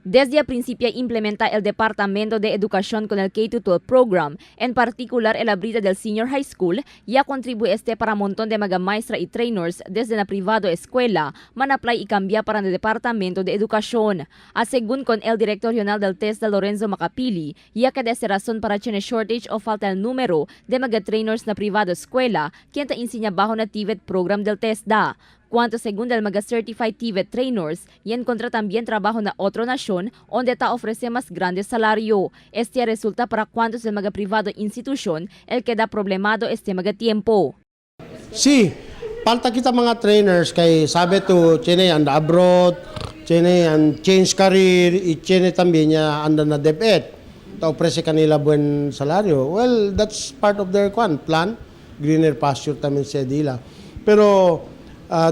Desde a principio implementa el Departamento de Educación con el K-12 program, en particular el abrida del Senior High School, ya contribuye este para montón de mga maestra y trainers desde la privado escuela, man apply y cambia para el Departamento de Educación. A según con el director regional del TESDA, Lorenzo Macapili, ya que de razón para tiene shortage o falta el número de mga trainers na privado escuela, quien ta insinya bajo na TVET program del TESDA. Cuanto según del mga certified TVET trainers, y encontra también trabajo na otro nación donde ta ofrece más grande salario. Este resulta para cuantos del mga privado institución el queda problemado este mga tiempo. Sí, falta kita mga trainers kay sabi to tiene anda abroad, tiene an change career, y tiene también ya anda na DepEd. Ta ofrece kanila buen salario. Well, that's part of their kwan, plan. Greener pasture también sa dila. Pero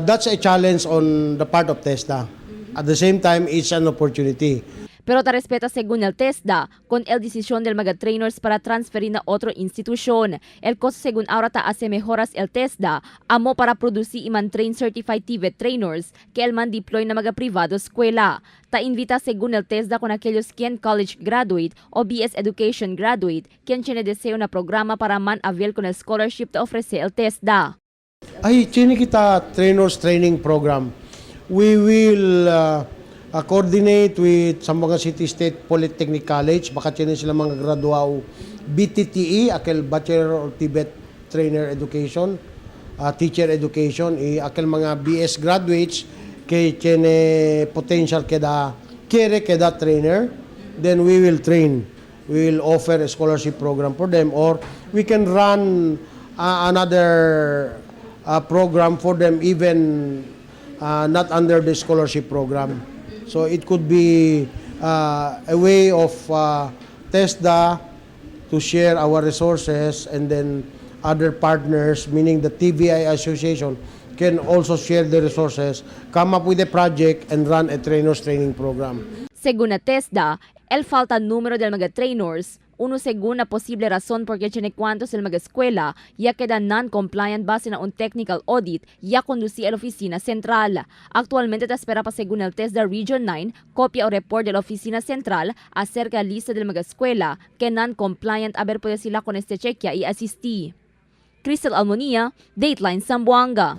that's a challenge on the part of TESDA. At the same time, it's an opportunity. Pero ta respeta según el TESDA con el decisión del mga trainers para transferir na otro institución. El costo según ahora ta hace mejoras el TESDA amo para producir y man-train certified TVET trainers que el man deploy na mga privado escuela. Ta invita según el TESDA con aquellos quien college graduate o BS Education graduate quien tiene deseo na programa para man avail con el scholarship ta ofrece el TESDA. Ay, tiene kita trainers training program. We will coordinate with Zamboanga City State Polytechnic College. Baka tiene sila mga graduaw BTTE, aquel Bachelor of TVET Trainer Education, Teacher Education, y aquel mga BS graduates que tiene potential queda, quiere queda trainer, then we will train. We will offer a scholarship program for them, or we can run another program for them, even not under the scholarship program. So it could be a way of TESDA to share our resources, and then other partners, meaning the TVI Association, can also share the resources, come up with a project, and run a trainers training program. Según la TESDA, el falta número del mga trainers, uno según la posible razón porque tiene cuantos el mga escuela ya queda non-compliant base na un technical audit ya conducía a la oficina central. Actualmente te espera pa según el TESDA Region 9 copia o report de la oficina central acerca de la lista del mga escuela que non-compliant, a ver puede sila con este chequea y asistí. Crystal Almonia, Dateline Zamboanga.